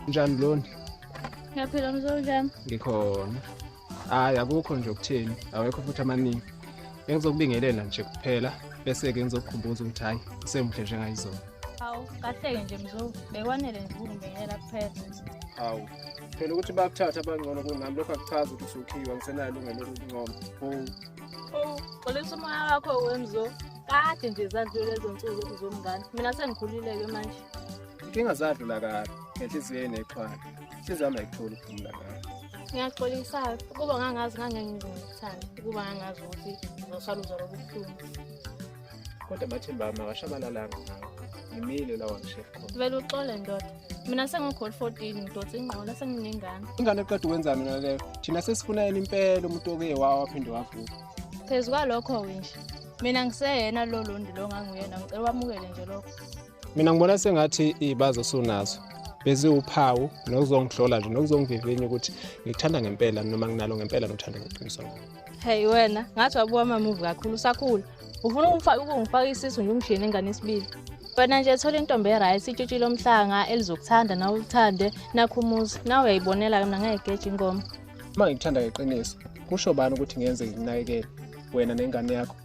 Njani lona? Ngiyaphila mzo, njani? Ngikhona. Hayi, akukho nje okutheni, awekho futhi amaningi. Bengizokubingelela nje kuphela bese-ke ngizokukhumbuza ukuthi hhayi usemuhle njengayizolo. Hawu, kahleke nje mzo, bekwanele nje ukungibingelela kuphela. Hawu, phela ukuthi bakuthatha abangcono kunami lokho akuchazi ukuthi usukhiwa, ngisenalo ilungelo lokuncoma. Oh, xolisa umoya wakho wemzo. Kade nje zadlula lezo nsuku zomngane. Mina sengikhulile-ke manje. Inkinga zadlula kabi ngenhliziyo enexhwala. Inhliziyo yami ayikutholi ukuphumula ngayo. Ngiyaxolisa ukuba ngangazi ngangeke ngize ngikuthande, ukuba ngangazi ukuthi uzosala uzwa lobu buhlungu. Kodwa amathemba ami awashabalalanga ngawe. Ngimile la wangishiya khona. Vele uxole ndoda. Mina sengikhona 14 ngidonsa ingqola senginengane. Ingane eqeda ukwenzani mina leyo? Thina sesifuna yena impela umuntu oke wawa waphinde wavuka. Phezu kwalokho nje. Mina ngiseyena lo londi lo nganguyena, ngicela wamukele nje lokho. Mina ngibona sengathi izibazo osunazo beziwuphawu nokuzongihlola nje nokuzongivivinya ukuthi ngikuthanda ngempela noma nginalo ngempela nothando ngeqiniso. Hey wena, ngathi wabuka ama-movie kakhulu usakhula. Ufuna ukungifaka isisu nje ungishiye nengane esibili. Wena nje thola intombi e-right, itshitshi lomhlanga elizokuthanda nawe ulithande, nakho umuzi. Nawe uyayibonela-ke, mina ngeke ngigeje ingoma. Uma ngikuthanda ngeqiniso, kusho bani ukuthi ngenze ngikunakekele wena nengane yakho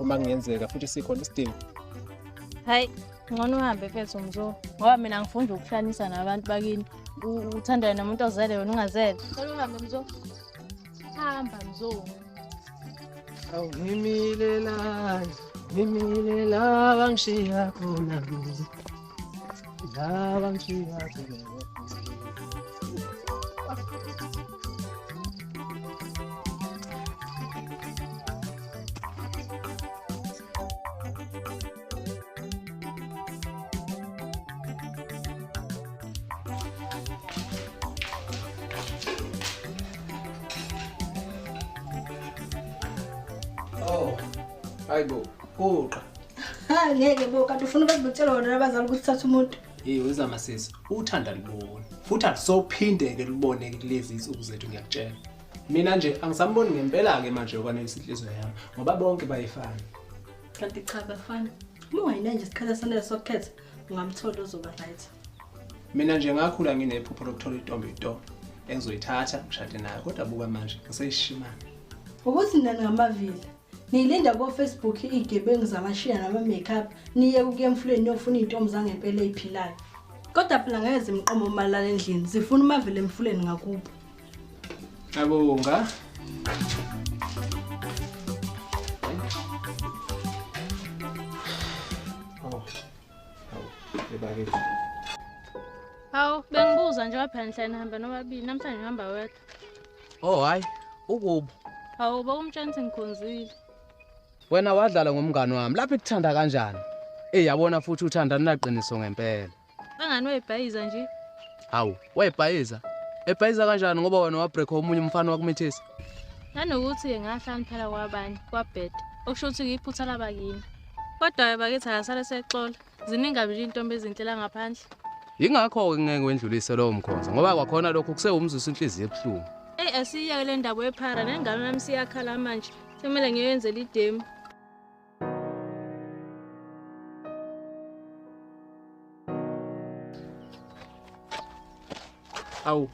uma kungenzeka futhi sikhona isidingo? Hayi, ngcono uhambe mfethu mzo, ngoba mina ngifuna nje ukuhlanisa nabantu bakini. Uthandane nomuntu ozele wena ungazele. Cela uhambe mzo. Hamba mzo. Awu ngimile la, ngimile la bangishiya khona. La bangishiya khona. Oh, hayibo, guqa. Ha, ngeke bo, kanti ufuna ukuzibutshela wona nabazali ukuthi uthatha umuntu. Hey, wezama sisi, uthanda libona. Futhi alisophinde ke libone kulezi insuku zethu ngiyakutshela. Mina nje angisamboni ngempela ke manje okwanelisa inhliziyo yami ngoba bonke bayefana. Kanti cha bafana. Uma ungayina nje isikhathi esanele sokukhetha, ungamthola ozoba right. Mina nje ngakhula nginephupho lokuthola intombi into engizoyithatha ngishade nayo, kodwa buka manje ngiseyishimane. Ukuthi nina ngamavila. Nilinda ko Facebook igebengu zamashiya nama makeup, niye ukuya emfuleni niyofuna intombi zangempela eziphilayo. Kodwa phela ngeke zimqomo umalala endlini, zifuna umavila emfuleni ngakubo. Ngiyabonga. Oh. Hawu, ebakithi. Hawu, bengibuza nje waphela nhlane hamba nobabili, namhlanje uhamba wedwa. Oh hayi, ukubo. Hawu, bokumtshela ukuthi ngikhonzile. Wena wadlala ngomngani wami, lapho ikuthanda kanjani? Eh yabona futhi uthanda ninaqiniso ngempela. Bangani wayibhayiza nje. Hawu, wayibhayiza? Ebhayiza kanjani ngoba wena wabreak omunye umfana wakumithisa? Nanokuthi ngahlala phela kwabanye kwabheda. Okusho ukuthi iphutha labakini. Kodwa bakithi akasale sexola. Ziningi nje intombi ezinhle la ngaphandle. Yingakho ke ngeke wendlulise lowo mkhonzo ngoba kwakhona lokho kusewumzuzu inhliziyo ebuhlungu. Ey asiyeke le ndaba yephara nengane nami siyakhala manje. Sekumele ngiyenzele idemo. Awu.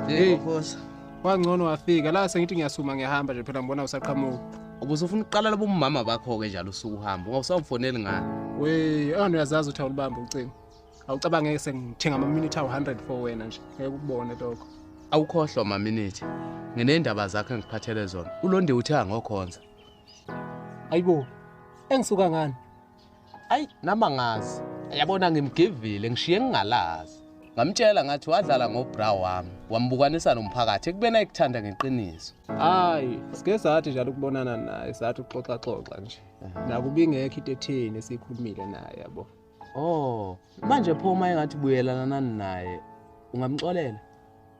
Hey boss. Wangcono wafika la sengithi ngiyasuma ngiyahamba nje phela ngibona usaqhamuka. Ubusufuna ukuqala lobo umama bakho ke njalo usuku uhamba ungawusamfoneli ngani? We, angani uyazazi ukuthi awulibamba ucingo. Awucabange sengithenga ama minute awu 100 for wena nje. Ngeke ukubone lokho. Awukhohlwa ma minute. Nginendaba zakhe engiphathele zona. Ulonde uthe angokhonza. Ayibo. Engisuka ngani? Ayi nama ngazi. Yabona ngimgivile ngishiye ngingalazi. Ngamtshela ngathi wadlala ngobra wami, wambukanisa nomphakathi ekubeni ayikuthanda ngeqiniso. Hayi, sike sathi njalo ukubonana naye, sathi uxoxa xoxa nje. Nakuba ingekho into etheni esikhulumile naye yabo. Oh, manje pho uma engathi buyelana nani naye, ungamxolela?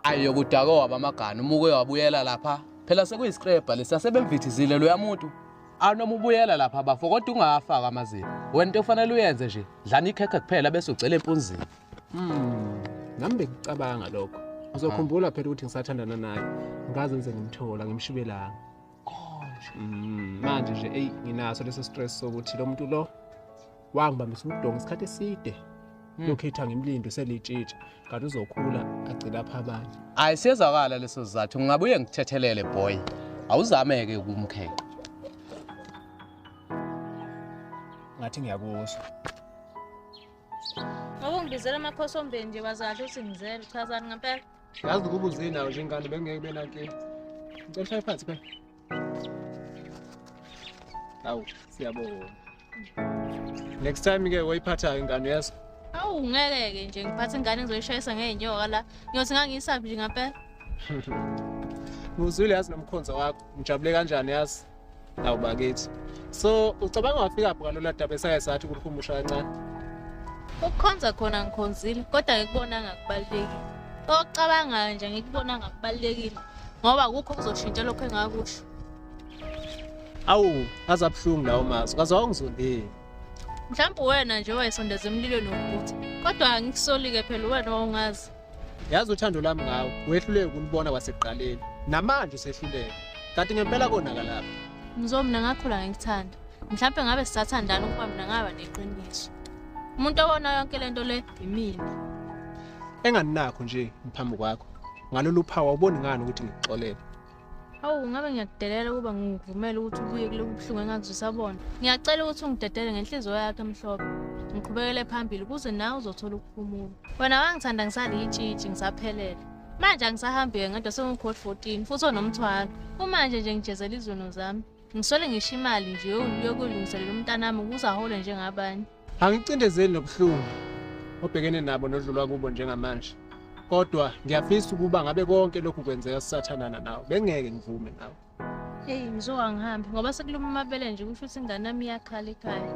Ayi yokudako wabamagana umuke wabuyela lapha. Phela sekuyiscrabber lesi asebemvithizile lo yamuntu. Anoma ubuyela lapha bafo kodwa ungafaka amazinyo. Wena into ofanele uyenze nje, dlana ikhekhe kuphela bese ugcela empunzini. Nami bengicabanga lokho. Uzokhumbula phela ukuthi ngisathandana naye. Ngaze ngize ngimthola ngimshibelanga. Manje nje ey nginaso leso stress sokuthi lo muntu lo wangibambisa udongo isikhathi eside. Lokhetha ngimlindo selitshitsha kanti uzokhula agcina apha abanye. Hayi siyezwakala leso sizathu, ngingabuye ngithethelele boy. Awuzame-ke ukumkhenqa. Ngathi ngiyakuzwa. Ngoba ungibizela amakhosi ombeni nje wazi kahle ukuthi ngizele, chazani ngempela. Yazi ukuba uze nawo nje ingane bengeke benankinga. Ngicela uhlale phansi phela. Hawu, siyabonga. Next time ke woyiphatha ingane yazi. Awu ngeke-ke nje ngiphathe ingane ngizoyishayisa ngey'nyoka la. Ngiyothi ngangiyisaphi nje ngempela. Ngizwile yazi nomkhonzo wakho, ngijabule kanjani yazi? Awu bakithi. So ucabanga wafika phi ngalola daba esake sathi ukuhumusha kancane? Ukukhonza khona ngikhonzile, kodwa ngikubonanga kubalulekile. Okucabangayo nje ngikubonanga kubalulekile ngoba akukho okuzoshintsha lokho engakusho. Awu, azabuhlungu lawo mazwi, kaze wawungizondile. Mhlawumbe wena nje wayesondeza emlilweni wokuthi, kodwa angikusoli-ke phela wena wawungazi. Yazi uthando lami ngawe, wehluleke ukulubona kwasekuqaleni. Namanje usehluleka. Kanti ngempela konakalaphi? Mzo mina ngakhula ngikuthanda. Mhlawumbe ngabe sisathandana ukuba mina ngaba neqiniso. Umuntu owona yonke lento le yimina. Enganinakho nje ngiphambi kwakho. Ngalolu phawu awuboni ngani ukuthi ngikuxolele? Awu ngabe ngiyakudelela ukuba ngikuvumele ukuthi ubuye kulobu buhlungu engakuzwisa bona. Ngiyacela ukuthi ungidedele ngenhliziyo yakho emhlophe. Ngiqhubekele phambili ukuze nawe uzothola ukuphumula. Wena wangithanda ngisaliyitshitshi ngisaphelele. Manje angisahambi-ke ngedwa sengiwu-code 14 futhi onomthwalo. Kumanje nje ngijezela izono zami. Ngiswele ngisho imali nje yokulungiselela umntanami ukuze ahole njengabanye. Angicindezeli nobuhlungu obhekene nabo nodlulwa kubo njengamanje. Kodwa ngiyafisa ukuba ngabe konke lokhu kwenzeka sisathandana nawe. Bengeke ngivume nawe. Hey Mzo angihambi ngoba sekuluma amabele nje kusho ukuthi ingane yami iyakhala ekhaya.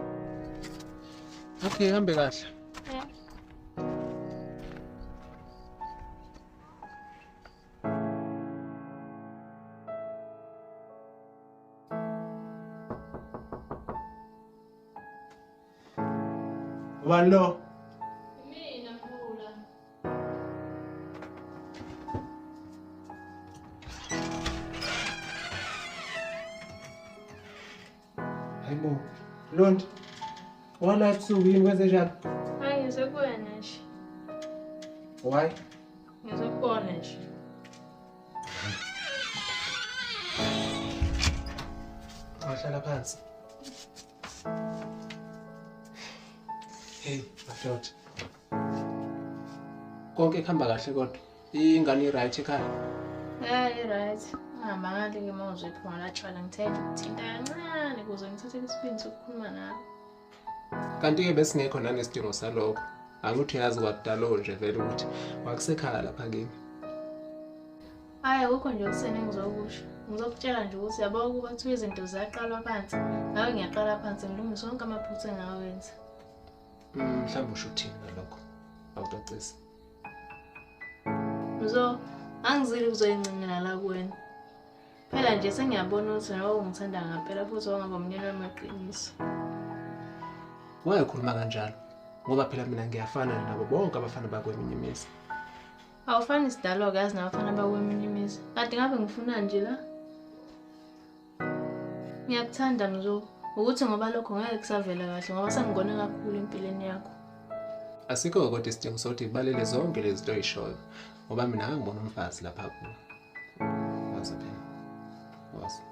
Okay, hambe kahle. Yeah. Ubani lo? Mina Mvula. Hayibo, Londi. Wala ebusuku yini kwenze njani? Hayi ngizokubona nje. Why? Ngizokubona nje. Wahlala phansi. Hey, madoda. Konke kuhamba kahle kodwa. Ingane i-right ekhaya? Yeah, i-right. Ungamangali-ke uma uzoyiphuma latshwala ngithe nje ukuthinta kancane ukuze ngithathe isibindi sokukhuluma nawe. Kanti-ke besingekho nanesidingo salokho. Angithi uyazi kwakudalo nje vele ukuthi wakusekhaya lapha kimi. Hhayi akukho nje okusene engizokusho. Ngizokutshela nje ukuthi yabo ukuba kuthiwa izinto ziyaqalwa phansi. Ngabe ngiyaqala phansi ngilungise wonke amaphutha engawenza. Mhlawumbe usho uthini ngalokho? Awucacisi. Mzo, angizile ukuzoyincingela la kuwena. Phela nje sengiyabona ukuthi nawe ungithanda ngempela futhi wangaba umnyeni wami weqiniso. Wayekhuluma kanjalo ngoba phela mina ngiyafana nabo bonke abafana bakweminye imizi. Awufani sidalwa-ke yazi nabafana bakweminye imizi. Kanti ngabe ngifuna nje la? Ngiyakuthanda Mzo. Ukuthi ngoba lokho ngeke kusavela kahle ngoba sengikone kakhulu empilweni yakho. Asikho kodwa isidingo sokuthi ibalele zonke lezi zinto oyishoyo ngoba mina angibona umfazi lapha kuwe. Wazi phela. Wazi.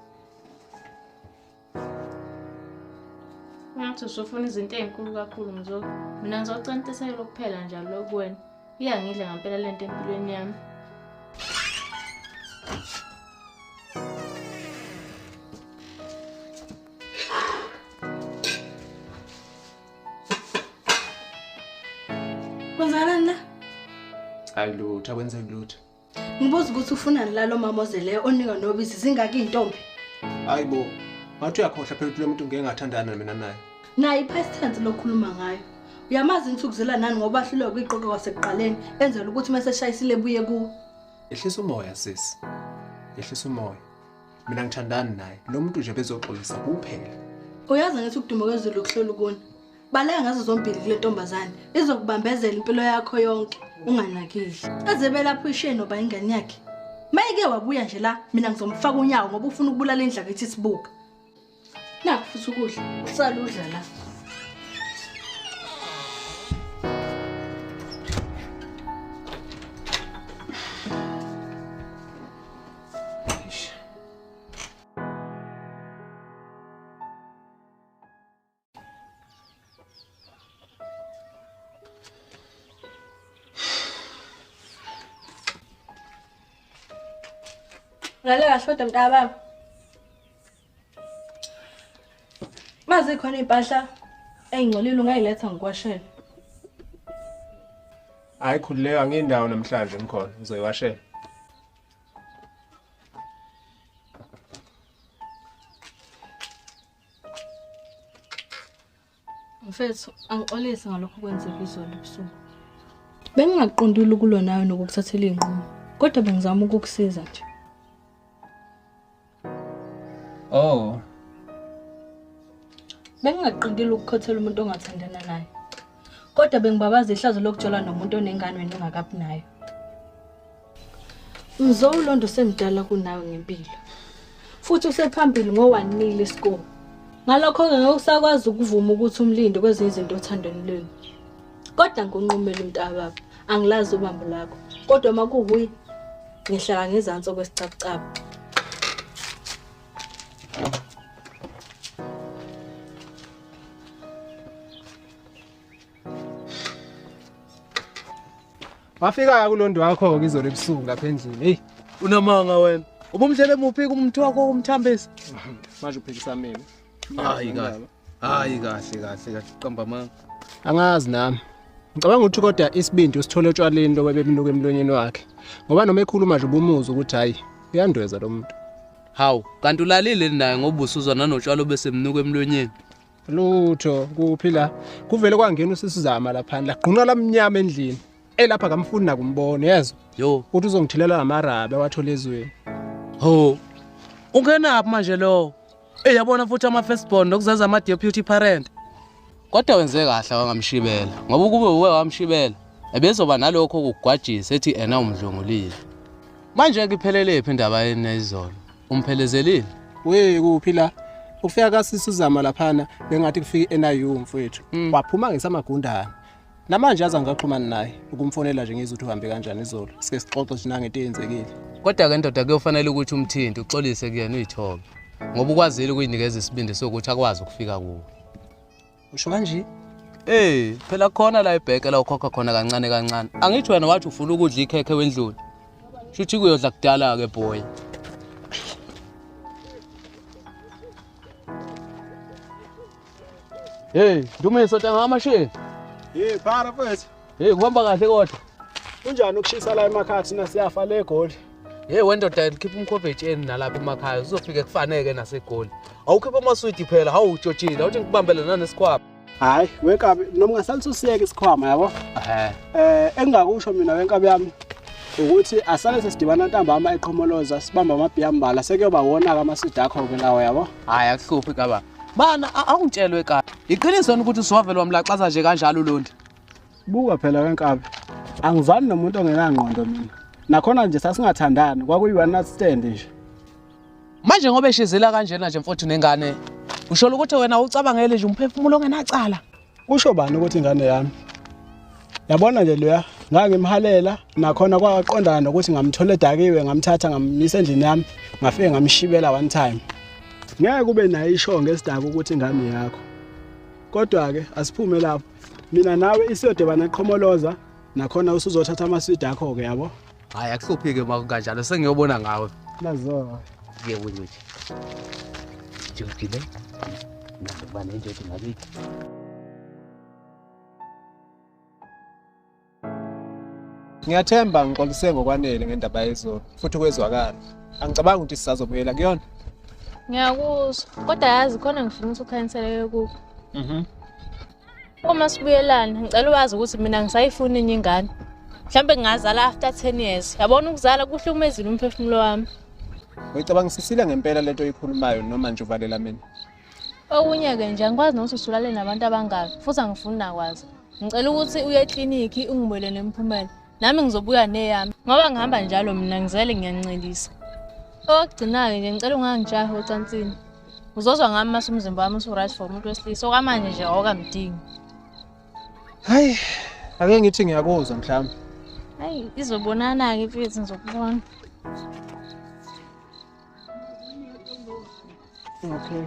Ngathi usufuna izinto ey'nkulu kakhulu Mzo. Mina ngizocela intethelelo kuphela njalo kuwena. Iyangidla ngempela lento empilweni yami. Kwenzakalani la? Hayi lutho, akwenzeki lutho. Ngibuza ukuthi ufunani la lo mama ozeleyo onika nobisi zingaki iy'ntombi? Hayi bo, ngathi uyakhohlwa phela ukuthi lo muntu ngeke ngathandana mina naye. Naye i-past tense lokhuluma ngayo. Uyamazi insukuzela nani ngoba ahluleka kuyiqoqa kwasekuqaleni enzela ukuthi uma eseshayisile ebuye kuwe. Ehlisa umoya sisi. Ehlisa umoya. Mina ngithandani naye. Lo muntu nje bezoxolisa kuphela. Uyazi ngithi ukuduma kwezulu kuhlola ukuna. Baleka ngazo zombili kule ntombazane. Izokubambezela impilo yakho yonke unganakile. Azebe lapho ishiye noba ingane yakhe. Mayike wabuya nje la mina ngizomfaka unyawo ngoba ufuna ukubulala indlu akithi sibuka. Nakho futhi ukudla, usala udla la. Ulale kahle kodwa mntakababa. Maze khona impahla eyingcolile ungayiletha ngikwashele. Hayi khululeka ngindawo namhlanje ngikhona ngizoyiwashela. Mfethu, angixolisi ngalokho kwenzeka izolo ebusuku. Bengingaqondile ukulwa nawe nokukuthathela inqumo, kodwa bengizama ukukusiza nje. Oh. Bengingaqondile ukukhothela umuntu ongathandana naye. Kodwa bengibabaza ihlazo lokujola nomuntu onengane wena ongakabi nayo. Mzowulondo usemdala kunawe ngempilo. Futhi usephambili ngo-1-0 score. Ngalokho-ke ngeke usakwazi ukuvuma ukuthi umlinde kwezinye izinto othandweni lwenu. Kodwa ngikunqumela umntakababa, angilazi ubambo lakho. Kodwa uma kuwuye, ngihlala ngezansi okwesicabucabu. Wafika kulondo wakho-ke izolo ebusuku lapha endlini. Hey, unamanga wena. Ubumdlele muphi umuntu wakho umthambisa? Manje uphikisa mina. Hayi kahle. Hayi kahle kahle kahle qamba manga. Angazi nami. Ngicabanga ukuthi kodwa isibindi usithole otshwaleni lo bebemnuka emlonyeni wakhe. Ngoba noma ekhuluma nje ubumuza ukuthi hayi uyandweza lo muntu. Hawu, kanti ulalile naye ngoba usuzwa nanotshwalo bese mnuka emlonyeni. Lutho, kuphi la? Kuvele kwangena usisizama lapha lagqunqa lamnyama endlini. Elapha kamfuni nakumbona yezwa. Yo, uthi uzongithilela namarabe awathola ezweni. Ho. Ungenaphi manje lo? Eyabona futhi ama firstborn nokuzenza ama deputy parent. Kodwa wenze kahle wangamshibela ngoba ukube uwe wamshibela ebezoba nalokho ukugwajisa ethi ena umdlongolile. Manje ngiphelele phi indaba yena izolo? Umphelezelile? We kuphi la? Ukufika kaSisuzama laphana bengathi kufika eNIU mfowethu. Waphuma ngesamagundana. Namanje aza ngigaxhumana naye ukumfonela nje ngizwe ukuthi uhambe kanjani izolo. Sike sixoxe nje nangento eyenzekile. Kodwa ke ndoda kuyofanele ukuthi umthinte uxolise kuyena uyithobe. Ngoba ukwazile ukuyinikeza isibindi sokuthi akwazi ukufika kuwe. Usho kanje? Phela khona la ebheke la ukhokha khona kancane kancane. Angithi wena wathi ufuna ukudla ikhekhe wendlule. Shuthi kuyodla kudala ke boy. Hey, Ndumiso tanga amashini. Hey, phara mfethu. Hey, kuhamba kahle kodwa. Kunjani ukushisa la emakhaya thina siyafa le eGoli? Hey, wendoda ngikhipha umkhova etsheni nalapha emakhaya uzofike kufaneke naseGoli. Awukhipha amaswidi phela, hawu utshotshile, awuthi ngikubambele nanesikhwama. Hayi, wenkabi noma ungasalisa usiyeke isikhwama yabo? Engingakusho mina wenkabi yami ukuthi asale sesidibana ntambama eqhomoloza sibamba amabhiya ambala sekuyoba wona ke amaswidi akho ke lawo yabo? Hayi, akuhluphi kaba. Bana awungitshelwe kahle. Iqiniso ukuthi usiwavele wamlaxaza nje kanjalo uLondi. Buka phela wenkabi. Angizani nomuntu ongenangqondo mina. Nakhona nje sasingathandani kwakuyi one night stand nje. Manje ngoba eshizela kanjena nje mfowethu nengane, usho ukuthi wena ucabangele nje umphefumulo ongenacala. Usho bani ukuthi ingane yami? Yabona nje loya ngangimhalela nakhona kwaqondana nokuthi ngamthola edakiwe ngamthatha ngamisa endlini yami ngafike ngamshibela one time. Ngeke kube nayo isho ngesidaka ukuthi ingane yakho. Kodwa ke asiphume lapho. Mina nawe isiyodebana eqhomoloza nakhona usuzothatha amaswidi akho ke yabo. Hayi akuhluphike makunganjalo sengiyobona ngawe. Nazo. Ngiyewuthi. Jikile. Nakuba nje ngakithi. Ngiyathemba ngixolise ngokwanele ngendaba yezolo futhi kwezwakala. Angicabanga ukuthi sisazobuyela kuyona. Ngiyakuzwa, kodwa yazi khona ngifuna ukuthi ukhanyiseleke kuko. Uma sibuyelana, ngicela uwazi ukuthi mina ngisayifuna enye ingane. Mhlambe ngingazala after 10 years. Yabona ukuzala kuhlukumezile umphefumulo wami. Uyicabangisisile ngempela lento oyikhulumayo noma nje uvalela mina? Okunye-ke nje angikwazi nokuthi usulale nabantu abangaki futhi angifuni nakwazi. Ngicela ukuthi uye eklinikhi ungibuyele nemiphumela. Nami ngizobuya neyami ngoba ngihamba njalo mina ngizele ngiyancelisa. Okugcina-ke nje ngicela ungangijahi ocansini. Uzozwa ngami mase umzimba wami usu-right for umuntu wesilisa okwamanje nje awukamdingi. Hayi, ake ngithi ngiyakuzwa mhlawumbe. Hayi, izobonana-ke mfethu ngizokubona. Okay.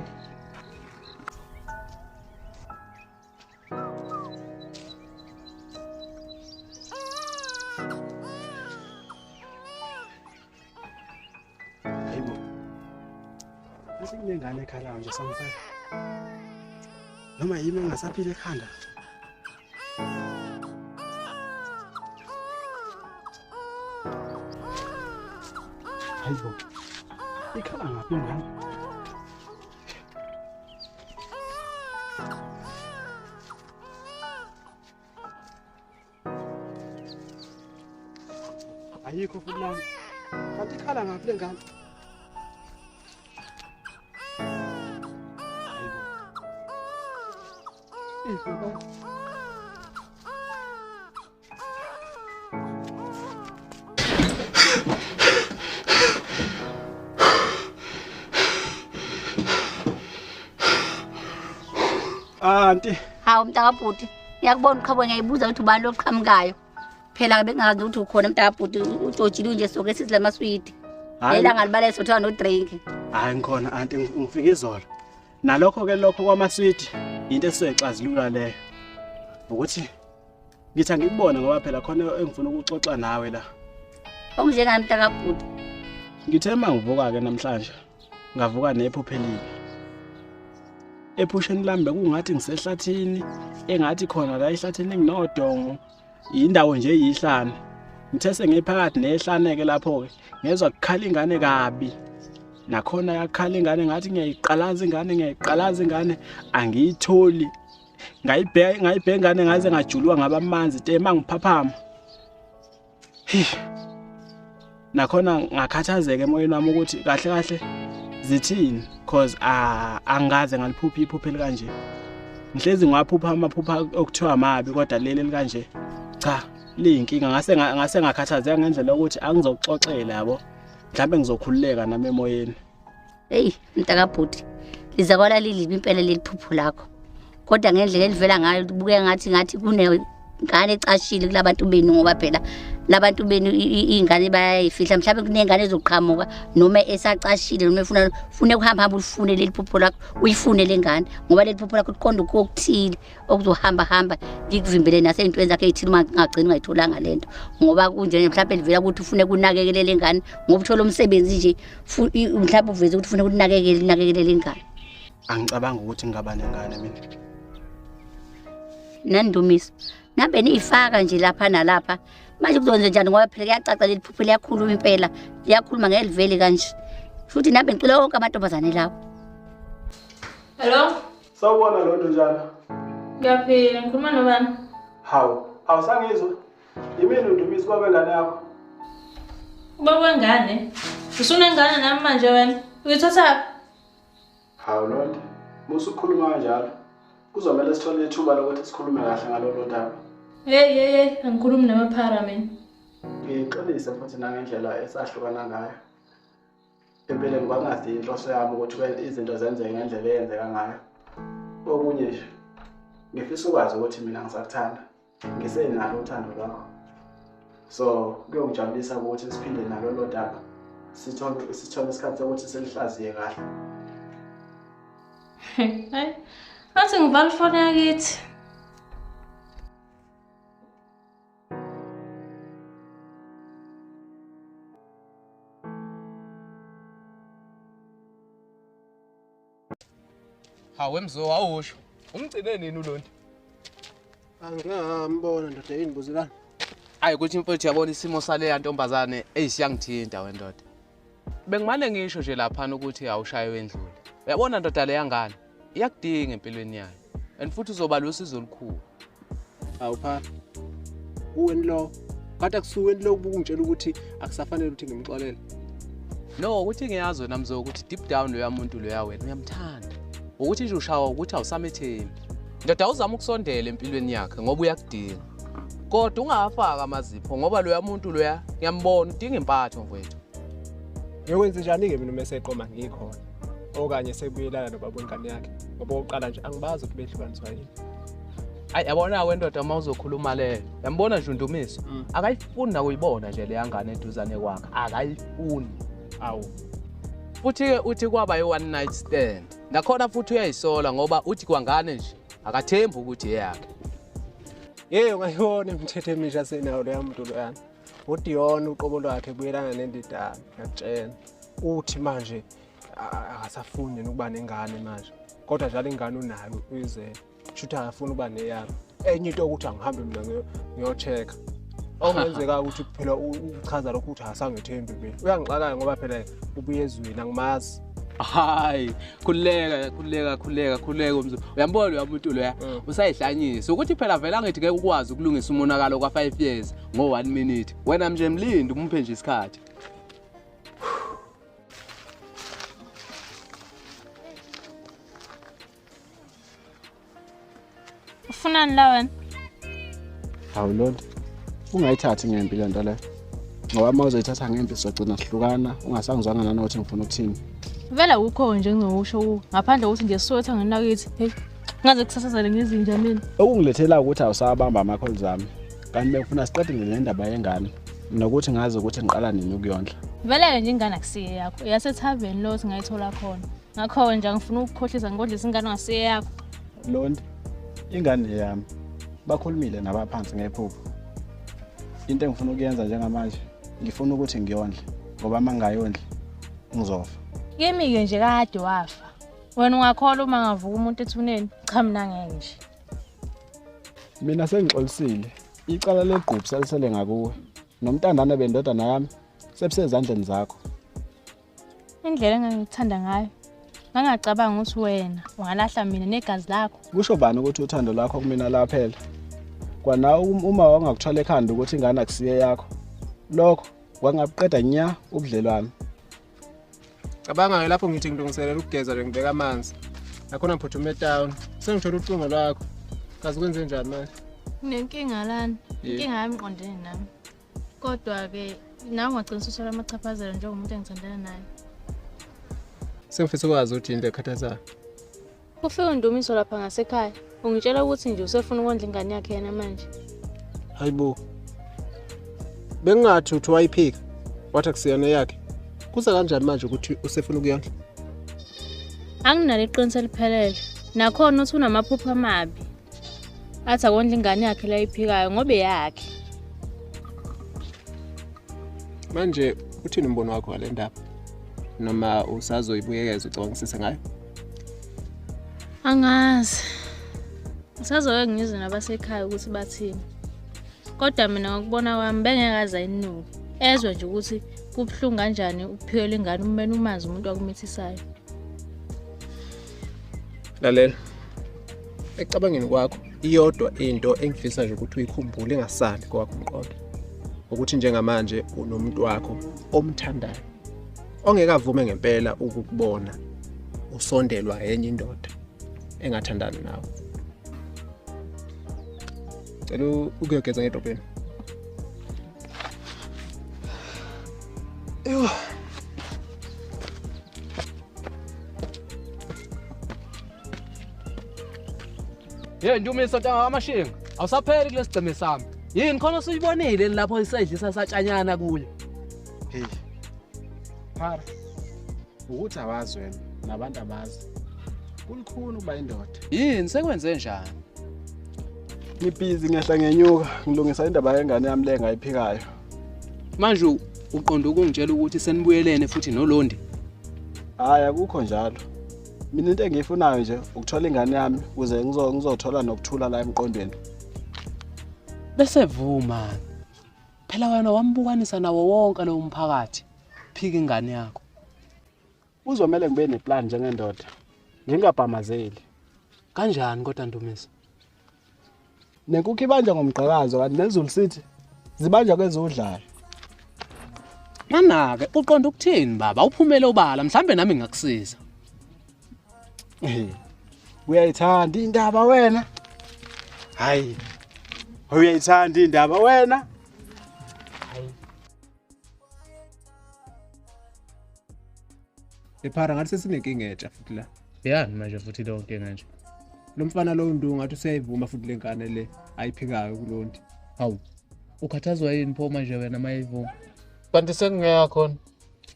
Asinengane ekhalayo nje somfana. Noma yimi engasaphile ekhanda. Hayibo. Ikhala ngaphi ingane? Ayikho futhi lana. Kanti ikhala ngaphi le ngane? Anti. Hawu mntakabhuti, ngiyakubona uqhamuka ngiyayibuza ukuthi ubani lo qhamukayo. Phela bengazi ukuthi ukhona mntakabhuti utshotshile nje soke sithi lamaswidi. Lelanga libale sothiwa no drink. Hayi ngikhona anti ngifika izolo. Nalokho ke lokho kwamaswidi into esizoyixazulula leyo. Ukuthi ngithi angikubone ngoba phela khona engifuna ukuxoxa nawe la. Okunjengani mntakabhuti? Ngithe mangivuka ke namhlanje ngavuka nephupho elibi. Ephusheni lami bekungathi ngisehlathini engathi khona la ehlathini nginodongo indawo nje eyihlane. Ngithe sengiphakathi nehlane ke lapho ke ngezwa kukhala ingane kabi. Nakhona yakhala ingane ngathi ngiyayiqalaza ingane ngiyayiqalaza ingane angiyitholi. Ngayibheka ingane ngaze ngajuluka ngaba amanzi te mangiphaphama. Nakhona ngakhathazeka emoyeni wami ukuthi kahle kahle zithini because angaze ngaliphupha iphupho elikanje. Ngihlezi ngiwaphupha amaphupha okuthiwa mabi kodwa leli elikanje cha liyinkinga. Ngase ngakhathazeka ngendlela yokuthi angizokuxoxela yabo. Mhlawumbe ngizokhululeka nami emoyeni. Hey mntakabhuti, lizakwala lilibi impela leli phupho lakho. Kodwa ngendlela elivela ngayo kubukeka ngathi kunengane ecashile kulabantu benu ngoba phela labantu benu ingane bayayifihla. Mhlawumbe kunengane ezoqhamuka noma esacashile noma efuna ufune ukuhamba hamba ulifune leli phupho lakho uyifune lengane ngoba leli phupho lakho liqonda okuthile okuzohamba hamba likuvimbele naseyintweni zakhe ezithile uma ungagcini ungayitholanga lento ngoba kunje mhlawumbe livela ukuthi ufune kunakekele lengane ngoba uthola umsebenzi nje mhlawumbe uveze ukuthi ufune ukunakekela inakekele lengane. Angicabanga ukuthi ngingaba nengane mina. Nandumiso nabe niyifaka nje lapha nalapha manje kuzokwenza njani ngoba phela kuyacaca leli phupho liyakhuluma impela liyakhuluma ngelivele kanje futhi nabe ngicela wonke amantombazane lawo. Hello, sawubona Londo, njani? Ngiyaphila, ngikhuluma nobani? Hawu, awusangizwa? Yimini uNdumiso baba wengane yakho. Ubaba wengane? Usunengane nami manje wena? Uyithathaphi? Hawu Londo, musukhuluma kanjalo. Kuzomele sithole ithuba lokuthi sikhulume kahle ngalolu daba. Hey hey hey, angikhulumi namaphara mina. Ngixolise futhi nangendlela esahlukana ngayo. Empeleni kwangazi inhloso yami ukuthi izinto zenzeke ngendlela eyenzeka ngayo. Okunye nje, ngifisa ukwazi ukuthi mina ngisakuthanda. Ngisenalo uthando lwakho. So kuyongijabulisa ukuthi siphinde nalolu daba. Sithole isikhathi sokuthi silihlaziye kahle. Hayi. Athi ngivala ifoni yakithi. Hawu mzo awusho. Umgcine nini uLondi? Angikambona ndoda yini buzelana. Hayi ukuthi mfowethu yabona isimo sale yantombazane eyisiyangithinta wendoda. Bengimane ngisho nje lapha ukuthi awushaye wendlule. Uyabona ndoda le yangane iyakudinga empilweni yayo. And futhi uzoba lusizo olukhulu. Hawu pha. Uweni lo. Kade kusuweni lo ubungitshela ukuthi akusafanele ukuthi ngimxolele. No, ukuthi ngiyazi wena mzo ukuthi deep down loya muntu loya wena uyamthanda. Ukuthi nje ushawa ukuthi awusamethembi. Ndoda awuzama ukusondela empilweni yakhe ngoba uyakudinga. Kodwa ungafaka amazipho ngoba loya muntu loya ngiyambona udinga impatho mfowethu. Ngiyokwenza njani ke mina uma eseqoma ngikhona? Okanye sebuyelana nobaba wengane yakhe ngoba oqala nje angibazi ukuthi behlukaniswa yini. Hayi yabona wendoda uma uzokhuluma leyo. Yambona nje uNdumiso. Akayifuni nakuyibona nje le yangane eduzane kwakhe. Akayifuni. Awu. Futhi ke uthi kwaba yi one night stand. Nakhona futhi uyayisola ngoba uthi kwangane nje akathembi ukuthi eyakhe. Yey ungayibona imithetho emisha senayo leya muntu loyana. uDion uqobo lwakhe buyelana nendidana ngiyakutshela. Uthi manje akasafuni yena ukuba nengane manje. Kodwa njalo ingane unayo uyizele. Shuthi akafuni ukuba neyami. Enye into ukuthi angihambe mina ngiyo-check-a. Okungenzeka ukuthi phela uchaza lokhu ukuthi asangethembi mina. Uyangixaka ngoba phela ubuye ezweni angimazi. Hayi, khuleka khuleka khuleka khuleka umzulu. Uyambona uyamuntu loya usayihlanyisa ukuthi phela vele angithi ngeke ukwazi ukulungisa umonakalo kwa 5 years ngo 1 minute. Wena nje mlindi umuphe nje isikhathi. Ufunani la wena? Hawu Lord, ungayithathi ngempi le nto le. Ngoba uma uzoyithatha ngempi sizogcina sihlukana, ungasangizwanga nanokuthi ngifuna ukuthini. Vele akukho nje engingakusho ngaphandle kokuthi nje sowetha ngenakithi. Hey, ngaze kusasazele ngezinja mina. Okungilethela ukuthi awusabamba ama-calls ami. Kanti bengifuna siqede le ndaba yengane nokuthi ngazi ukuthi ngiqala nini ukuyondla. Vele nje ingane akusiye yakho. Yasethaveni lo singayithola khona. Ngakho nje angifuna ukukhohlisa ngodlisa ingane ongasiye yakho. Londi, ingane yami bakhulumile nabaphansi ngephupho. Into engifuna ukuyenza njengamanje, ngifuna ukuthi ngiyondle ngoba uma ngingayondli ngizofa. Kimi-ke nje kade wafa. Wena ungakholwa uma ngavuka umuntu ethuneni? Cha mina ngeke nje. Mina sengixolisile. Icala legquphu salisele ngakuwe. Nomntandane bendodana yami sebusezandleni zakho. Indlela engangikuthanda ngayo, ngangacabanga ukuthi wena ungalahla mina negazi lakho. Kusho bani ukuthi uthando lakho kumina laphela? Kwanawe uma wangakuthwala ekhanda ukuthi ingane akusiye yakho, lokho kwangabuqeda nya ubudlelwano. Cabanga-ke lapho ngithi ngilungiselela ukugeza nje ngibeka amanzi. Nakhona ngiphuthume etown. Sengithola ucingo lwakho. Kazi kwenze njani manje? Nginenkinga lana. Inkinga yami iqondene nami. Kodwa-ke nawe ungagcina ususola amachaphazelo njengomuntu engithandana naye. Sengifisa ukwazi ukuthi into ekhathazayo. Kufike uNdumiso lapha ngasekhaya. Ungitshela ukuthi nje usefuna ukondla ingane yakhe yena manje. Hayibo. Bengingathi uthi wayiphika. Wathi akusiyona yakhe. Kuza kanjani manje ukuthi usefuna ukuyondla? Anginalo iqiniso eliphelele. Nakhona uthi unamaphupho amabi. Athi akondla ingane yakhe la ayiphikayo ngoba eyakhe. Manje uthini umbono wakho ngale ndaba? Noma usazoyibuyekeza ucabangisise ngayo? Angazi. Usazoke ngizwe nabasekhaya ukuthi bathini. Kodwa mina ngokubona kwami bengeke aze ayinuke. Ezwe nje ukuthi kubuhlungu kanjani ukuphikela ingane umene umazi umuntu akumithisayo. Lalela. Ekucabangeni kwakho iyodwa into engifisa nje ukuthi uyikhumbule engasali kwakho umqondo. Ukuthi njengamanje unomuntu wakho omthandayo. Ongeke avume ngempela ukukubona usondelwa enye indoda engathandani nawe. Cela ukuyogeza ngedrobheni. Hey Ndumiso ntanga kaMashinga, awusapheli kulesigceme sami. Yini khona usuyibonile lapho isedlisa satshanyana kuyo? Hey. Phara. Ukuthi awazi wena nabantu abazi. Kulikhulu ukuba indoda. Yini sekwenze njani? Ngibhizi ngehla ngenyuka ngilungisa indaba yengane yami le engayiphikayo. Manje uqonda ukungitshela ukuthi senibuyelene futhi noLondi? Hayi akukho njalo. Mina into engiyifunayo nje ukuthola ingane yami ukuze ngizothola nokuthula la emqondweni. Bese vuma. Phela wena wambukanisa nawo wonke lo mphakathi. Phika ingane yakho. Uzomela ngibe neplan njengendoda. Ngingabhamazeli. Kanjani kodwa Ndumiso? Nenkukhu ibanjwa ngomgqakazo kanti nezulu sithi zibanjwa kwezodlayo. Mana-ke uqonda ukuthini baba? Uphumele obala mhlambe nami ngingakusiza. Uyayithanda indaba wena? Hayi. Uyayithanda indaba wena? Hayi. Ephara ngathi sesinenkinga entsha futhi la. Yani manje futhi leyo nkinga nje. Lo mfana lo Ndu ngathi useyayivuma futhi lengane le ayiphikayo kulondi. Hawu. Ukhathazwa yini pho manje wena mayivuma? Kanti sengingekho khona.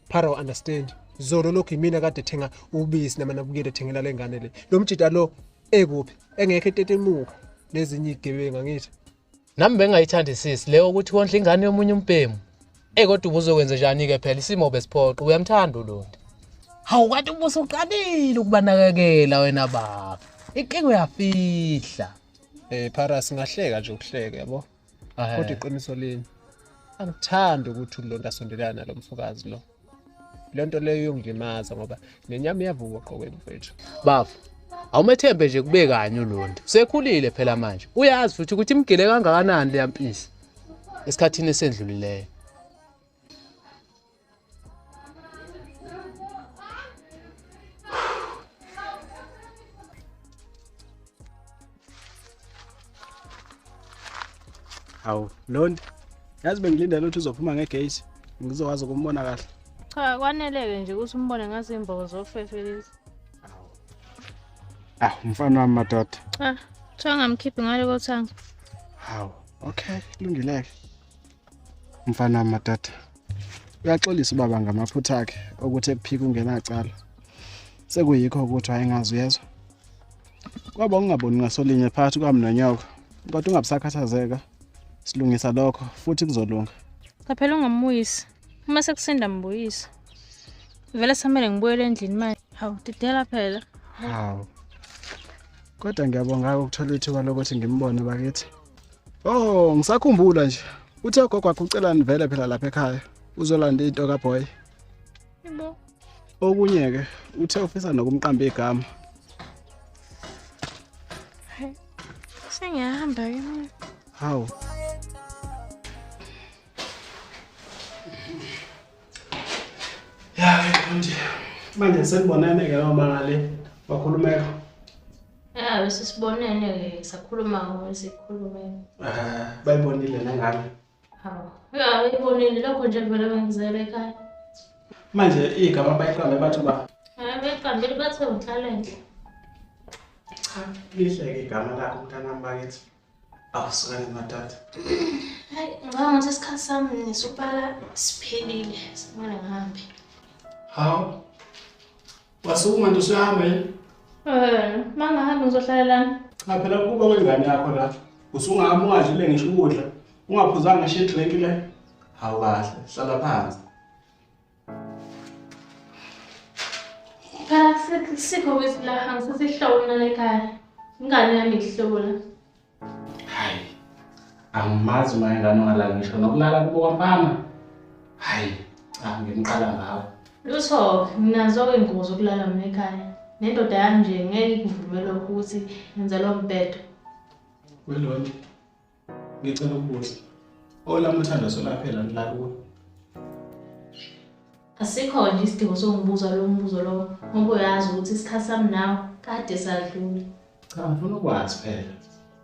Phara understand. Zolo lokhu imina kade thenga ubisi nama nabukele thengela lengane le. Lo mjida lo ekuphi? Engekho etetemuka nezinye igebengu angithi. Nami bengayithandisisi leyo ukuthi wondla ingane yomunye umbhemu. Kodwa ubuzokwenza njani ke phela isimo besiphoqa uyamthanda uLondi. Hawu kanti ubusuqalile ukubanakekela wena baba. Inkinga uyafihla. Phara singahleka nje ukuhleka yabo. Kodwa iqiniso lini? Angithandi ukuthi ulonto asondelana nalo mfokazi lo. Le nto leyo iyongilimaza ngoba nenyama iyavuka qoqweni mfethu. Bafo, awumethembe nje kube kanye uLondi. Usekhulile phela manje. Uyazi futhi ukuthi imgile kangakanani le yampisi esikhathini esendlulileyo. Hawu, Londi. Yazi bengilindele ukuthi uzophuma ngegate. Ngizokwazi ukumbona kahle. Cha, kwaneleke nje ukuthi umbone ngazimbobo zofefe lezi. Ah, umfana wami madoda. Cha, cha ngamkhiphi ngale kothanga. Hawu, okay, kulungileke. Umfana wami madoda. Uyaxolisa ubaba ngamaphutha akhe ukuthi ekuphika ungenacala. Sekuyikho ukuthi wayengazi uyezwa. Kwaba ungaboni ngasolinye phakathi kwami nonyoko. Kodwa ungabusakhathazeka. Silungisa lokho futhi kuzolunga. Cha phela ungamuyisi. Uma sekusinda mbuyisa. Vele samele ngibuyele endlini manje. Hawu, didela phela. Hawu. Kodwa ngiyabonga ukuthola ithuba lokuthi ngimbone bakithi. Oh, ngisakhumbula nje. Uthe ugogo wakho ucela nivele phela lapha ekhaya. Uzolanda into kaboy. Yebo. Okunye ke uthe ufisa nokumqamba igama. Sengiyahamba ke mina. Hawu. Ya, manje. Manje senibonene ke noma ngale wakhulumeka. Ya, bese sibonene ke sakhuluma ngokusikhulume. Bayibonile nengane. Hawu. Ya, bayibonile lokho nje vele bengizele ekhaya. Manje igama bayiqambe bathi ba? Hayi, bayiqambile bathe uNhlalenhle. Cha, lihle ke igama lakho mntanami bakithi. Awusukani madoda. Hayi, ngicabanga ukuthi isikhathi sami nesupala siphelile. Sekumele ngihambe. Hawu. Wasukuma nje usuyahamba yini? Mangahambi ngizohlala lana. Cha phela kuba kwengane yakho la. Usungahamba ungadlile ngisho ukudla. Ungaphuzanga ngisho idrink le. Hawu kahle, hlala phansi. Phela sikho ukuthi la angisasihlobo mina ekhaya. Ingane yami ihlobo la. Hayi. Angimazi uma ingane ungalala ngisho nokulala kubo kwamfana. Hayi, cha ngimqala ngawe. Lutho, nginazo ingozi zokulala mina ekhaya. Nendoda yami nje ngeke ikuvumele ukuthi yenze lo mbhedo. Welonke. Ngicela ukubuza. Olami uthando solaphela la kuwe. Asikho nje isidingo sokungibuza lo mbuzo lo ngoba uyazi ukuthi isikhathi sami nawe kade sadlula. Cha, ngifuna ukwazi phela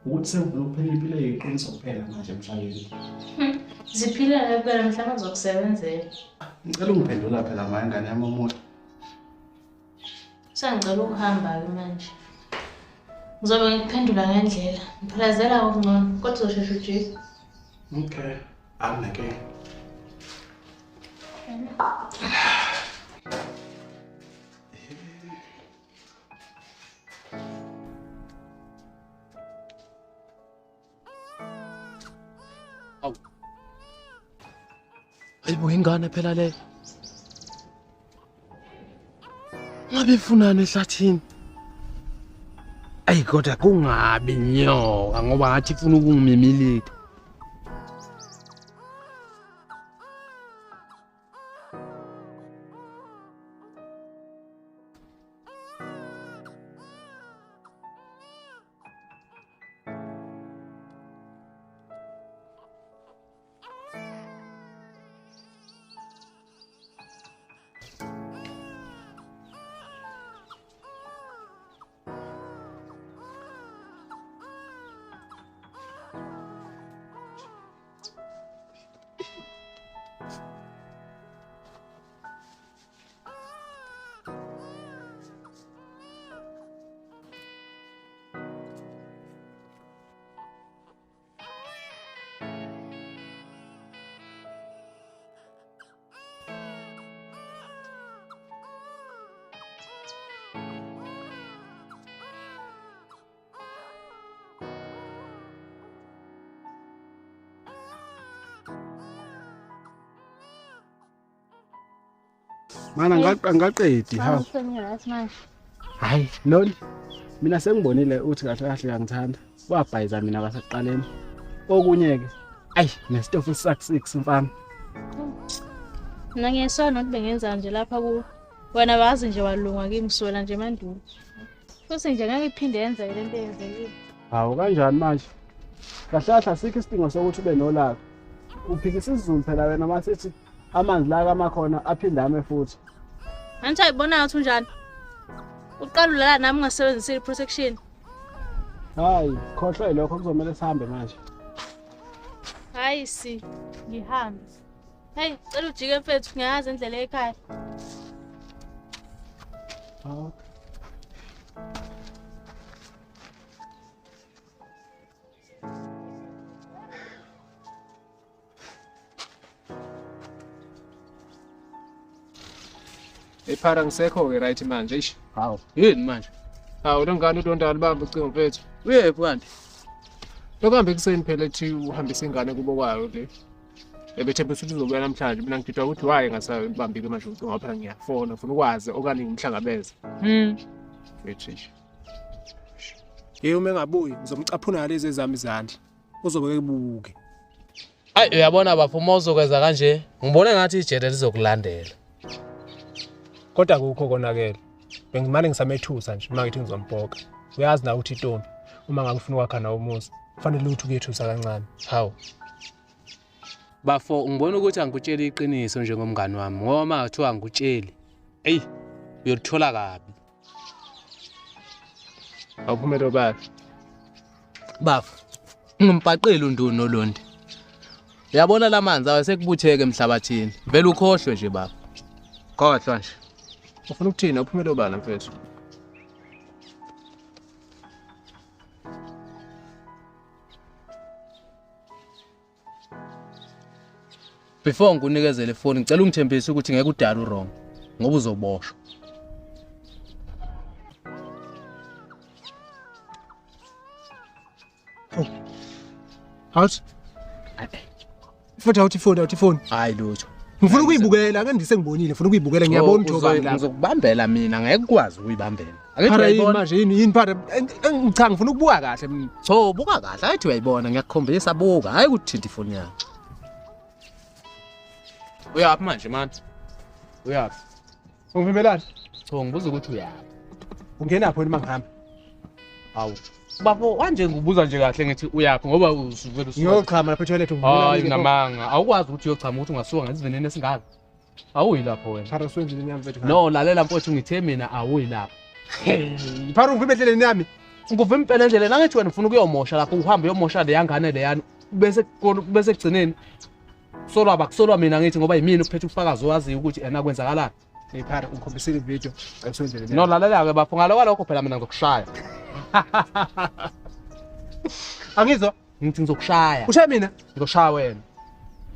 ukuthi sengifuna ukuphila impilo eyiqiniso kuphela manje emhlabeni. Ziphilele phela mhlawumbe uzokusebenzela. Ngicela ungiphendula phela manje ngane yami omuhle. Sengicela ukuhamba-ke manje. Ngizobe ngikuphendula ngendlela. Ngiphelezela okungcono kodwa uzosheshe ujike. Okay, anginankinga. Awu. Hayibo ingane phela le. Ngabe ifunani ehlathini? Ayi kodwa kungabi nyoka ngoba ngathi ifuna ukungimimilitha. Mana angikaqedi hawu. Sengi-right manje. Hayi Noli. Mina sengibonile uthi kahle kahle uyangithanda. Wabhayiza mina kwasekuqaleni. Okunye ke ayi nesitofu sak 6 mfana. Mina ngiyesona ukuthi bengenza nje lapha kuwe. Wena wazi nje walunga kimi kusukela nje emandulo. Futhi nje ngeke iphinde yenzeke lento eyenzekile. Hawu kanjani manje? Kahle kahle asikho isidingo sokuthi ube nolaka. Uphikisa isiZulu phela wena masithi amanzi la kamakhona aphinde ame futhi. Angithi ayibona ukuthi unjani. Uqala ulala nami ungasebenzisile i-protection. Hayi, khohlwa yilokho kuzomele sihambe manje. Hayi si, ngihambe. Hey, cela ujike mfethu ngiyazi indlela ekhaya. Hawu. Ephara ngisekho-ke right manje eish. Hawu, yini manje? Hawu lo ngane udondala bamba ucingo mfethu. Uyephi kanti? Lokuhambe ekuseni phela ethi uhambise ingane kubo kwayo le. Ebethembisa ukuthi uzobuya namhlanje mina ngididwa ukuthi why ngasabambike manje ucingo ngoba phela ngiyafona ngifuna ukwazi okanye ngimhlangabeze. Mfethu eish. Yey uma engabuyi ngizomcaphuna ngalezi ezami izandla. Uzobe ebuke. Ayi uyabona bafo uma uzokwenza kanje, ngibona ngathi ijele lizokulandela. Kodwa akukho konakele. Bengimane ngisamethusa nje uma ngithi ngizompoka. Uyazi nawe ukuthi intombi uma ngabe ufuna ukwakha nawe umuzi kufanele ukuthi ukuyethusa kancane. Hawu. Bafo ngibona ukuthi angikutsheli iqiniso njengomngani wami ngoba uma kuthiwa angikutsheli, eyi uyolithola kabi. Awuphumele obala. Bafo, ngimbhaqile uNdunu noLondi. Uyabona lamanzi awasekubutheke emhlabathini. Vele ukhohlwe nje baba. Khohlwa nje. Ufuna ukuthini? Awuphumele obala mfethu. Before ngikunikezele ifoni ngicela ungithembise ukuthi ngeke udale uwrong ngoba uzoboshwa. Awuthi. Futhi awuthi ifoni, awuthi ifoni. Hayi lutho. Ngifuna ukuyibukela, ake ndise ngibonile, ngifuna ukuyibukela ngiyabona ukuthi obani lapha. Ngizokubambela mina ngeke ukwazi ukuyibambela. Angithi Phara yini uyayibona? manje yini yini phara? Cha ngifuna ukubuka kahle mina. Cho buka kahle, ayithi uyayibona ngiyakukhombisa buka, hayi ukuthinta ifoni yakho. Uyaphi manje manje? Uyaphi? Ungivimbelani? Cho ngibuza ukuthi uyaphi. Ungenaphi wena uma ngihamba? Hawu. Bafo kanje ngibuza nje kahle ngithi uyaphi ngoba usuvele usuka. Ngiyochama lapha etoilet Hayi namanga, awukwazi ukuthi uyochama ukuthi ungasuka ngesivinini esingaka. Awuyi lapho wena. Phara usendleleni yami mfethu. No, lalela mfowethu ngithe mina awuyi lapho. Phara ungivimbe endleleni yami. Nguvimba impela endleleni angithi wena ufuna ukuyomosha lapho uhambe uyomosha leya ngane leyana bese bese kugcineni solwa bakusolwa mina ngithi ngoba yimina uphethe ubufakazi owaziyo ukuthi ena kwenzakalani. Hey phara ungikhombisile ivideo. Usendleleni. No lalela ke bafo ngalo kwalokho phela mina ngizokushaya. Angizwa. Ngithi ngizokushaya. Ushaya mina? Ngizoshaya wena.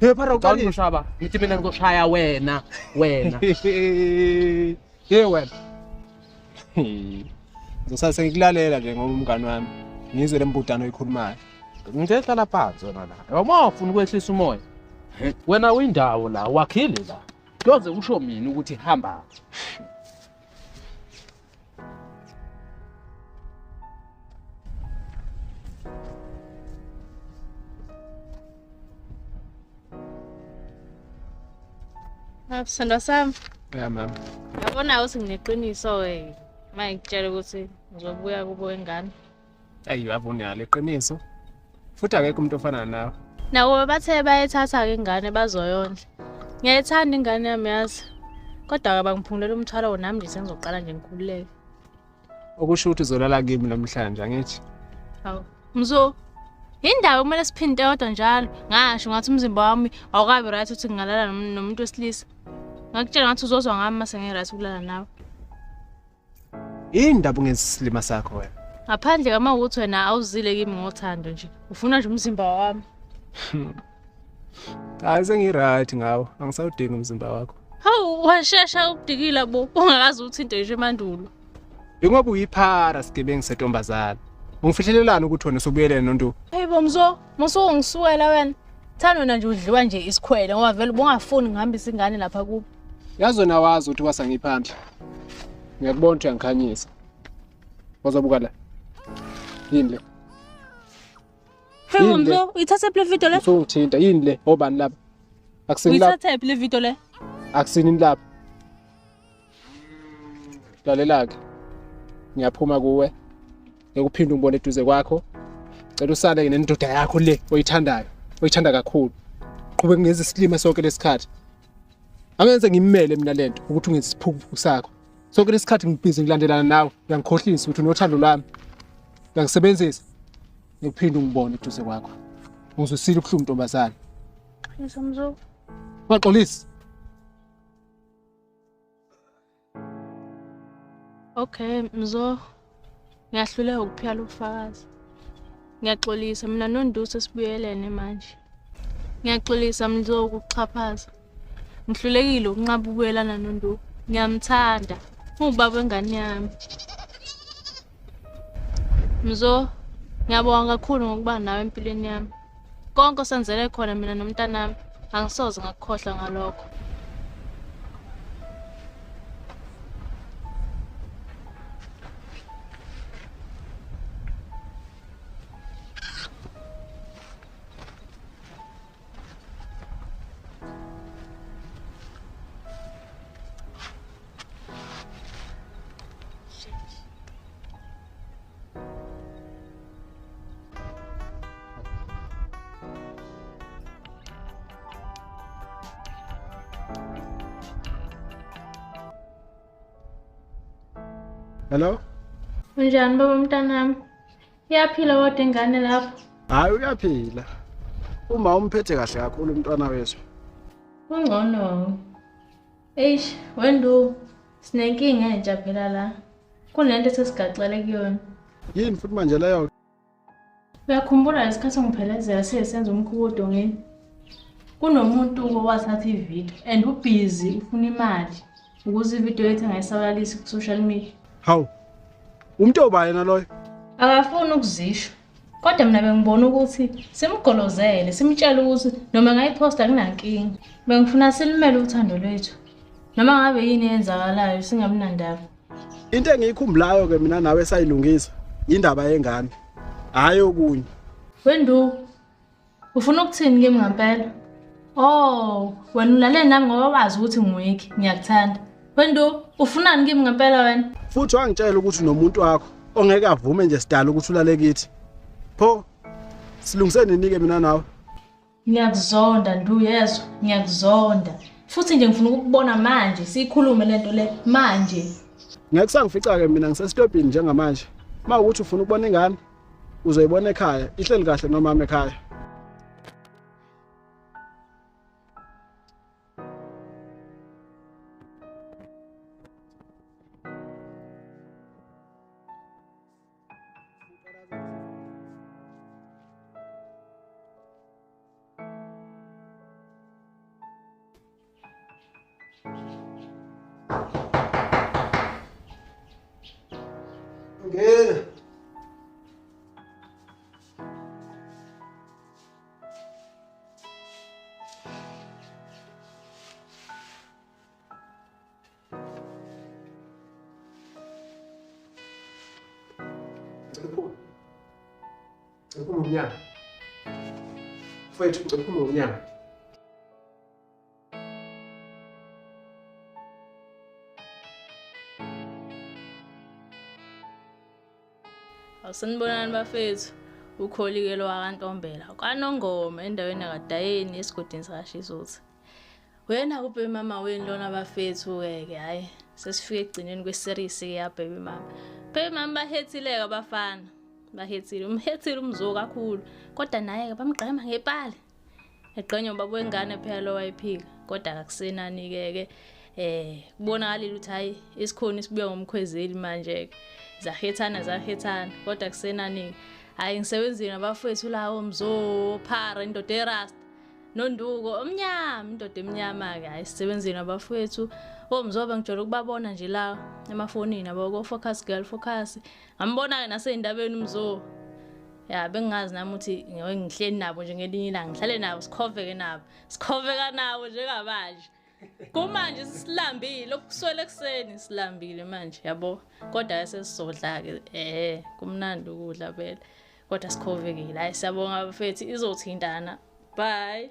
Hey phara Uqala uqalile. ngizoshaya ba. Ngithi mina ngizoshaya wena, wena. Hey wena. Ngizosase ngikulalela nje ngoba umngani wami. Ngizwe lembudano oyikhulumayo. Ngithe hlala phansi wena la. Uma ufuna ukwehlisa umoya. Wena uyindawo la, wakhile la. Kuyoze usho mina ukuthi hamba. Sithandwa sami, Ya mama. yabona ukuthi ngineqiniso ke. Manje ngikutshela ukuthi ngizobuya kubo wengane. Ayi yabona leqiniso. Futhi akekho umuntu ofana nawe. Nakuba bathe bayethatha ke ingane bazoyondla. Ngiyayithanda ingane yami yazi. Kodwa ke bangiphungulela umthwalo nami nje sengizoqala nje ngikhululeke. Okusho ukuthi uzolala kimi namhlanje angithi. Hawu, Mzo. Indawo kumele siphinde yodwa njalo. Ngasho ngathi umzimba wami awukabi right ukuthi ngingalala nomuntu wesilisa. Ngakutshela ngathi uzozwa ngami mase ngi-right ukulala nawe. Indaba ungesilima sakho wena. Ngaphandle kama ukuthi wena awuzile kimi ngothando nje. Ufuna nje umzimba wami. Hayi sengi-right ngawo. Angisawudingi umzimba wakho. Hawu, washesha ukudikila bo. Ungakazi uthinte nje emandulo. Ingoba uyiphara sigebengu sentombazana. Ungifihlelelani ukuthi wena usubuyelene noNtu? Hey bo Mzo, musuke ngisukela wena. Thanda wena nje udliwa nje isikhwele ngoba vele ubungafuni ngihambise ingane lapha kubo. Yazi wena wazi ukuthi kwasa ngiphandle. Ngiyakubona ukuthi uyangikhanyisa. Wazobuka la. Yini le? Hey Mzo, uyithathe le video le? Usungithinta yini le? Obani lapha? Akusini lapha. Uyithathe le video le? Akusini lapha. Lalela ke. Ngiyaphuma kuwe. Ngikuphinde ungibone eduze kwakho. Cela usale ke nendoda yakho le oyithandayo. Oyithanda kakhulu. Qhubeka ngenze isilima sonke lesikhathi. Angenze ngimele mina lento ukuthi ungenze isiphukuphuku sakho. Sonke lesikhathi ngibhizi ngilandelana nawe, uyangikhohlisa ukuthi unothando lwami. Uyangisebenzisa. Ngikuphinde ungibone eduze kwakho. Ngizwisile ubuhlungu ntombazana. Xolisa Mzo. Ungaxolisi. Okay Mzo. Ngiyahluleka ukuphila ubufakazi. Ngiyaxolisa mina noNduso sibuyelene manje. Ngiyaxolisa Mzo ukuxhaphaza. Ngihlulekile ukunqaba ukubuyelana noNdu. Ngiyamthanda. Ungubaba wengane yami. Mzo, ngiyabonga kakhulu ngokuba nawe empilweni yami. Konke osenzele khona mina nomntanami, angisoze ngakukhohlwa ngalokho. Hello? Unjani baba mntanami? Iyaphila kodwa ingane lapho? Hayi uyaphila. Uma umphethe kahle kakhulu umntwana wethu. Ungcono. Eish, wendu sinenkinga entsha phela la. Kunento esesigaxele kuyona. Yini futhi manje leyo? Uyakhumbula lesikhathi ngiphelezela siyenza umkhubo odongeni? Kunomuntu owathatha ivideo and ubhizi ufuna imali ukuze ivideo yethu angayisabalalisi ku social media. Hawu. Umuntu oba yena loyo? Akafuni ukuzisho. Kodwa mina bengibona ukuthi simgolozele, simtshele ukuthi noma ngayiposta kunankinga. Bengifuna silimele uthando lwethu. Noma ngabe yini eyenzakalayo singamnandaba. Into engiyikhumbulayo ke mina nawe sayilungisa indaba yengane. Hayi okunye. Wendu, ufuna ukuthini kimi ngempela? Oh, wena ulale nami ngoba wazi ukuthi ngiwiki, ngiyakuthanda. Wendu, ufunani kimi ngempela wena? Futhi wangitshela ukuthi nomuntu wakho ongeke avume nje sidala ukuthi ulale kithi. Pho silungise nini ke mina nawe? Ngiyakuzonda Ndu, yezwa, ngiyakuzonda. Futhi nje ngifuna ukukubona manje, sikhulume lento le manje. Ngeke sangifica ke mina ngisesitobhini njengamanje. Uma ukuthi ufuna ukubona ingane, uzoyibona ekhaya, ihleli kahle nomama ekhaya. Ngena. Ngicela umnyango. Mfowethu, ngicela uphume ngomnyango. Awusanibonani bafethu, uKholike lo wakaNtombela kwaNongoma endaweni yakadayeni esigodini sakaShizuthu. Wena kuBaby Mama wenu lona bafethu ke hayi sesifike ekugcineni kweseries ke ya Baby Mama. Baby Mama bahethileka abafana. Bahethile, umhethile uMzo kakhulu. Kodwa naye ke bamgqema ngepali. Egqenywa ubaba wengane phela lo wayephika. Kodwa akusenani ke kubonakalile ukuthi hayi isikhoni sibuya ngomkhwezeli manje ke. Zahethana zahethana kodwa kusenani hayi ngisebenzile nabafowethu lawo Mzo Phara indoda erasta noNduko omnyama indoda emnyama ke hayi sisebenzile nabafowethu oMzo bengijwayele ukubabona nje la emafonini abo ko Focus Girl Focus ngambona ke naseyindabeni uMzo ya bengingazi nami ukuthi ngihleli nabo nje ngelinye ilanga ngihlale nabo sikhoveke nabo sikhoveka nabo njengamanje. Kumanje silambile, okuswele ekuseni silambile manje yabo. Kodwa sesizodla-ke kumnandi ukudla phela. Kodwa sikhovekile. Hayi siyabonga bafethu, izothintana. Bye.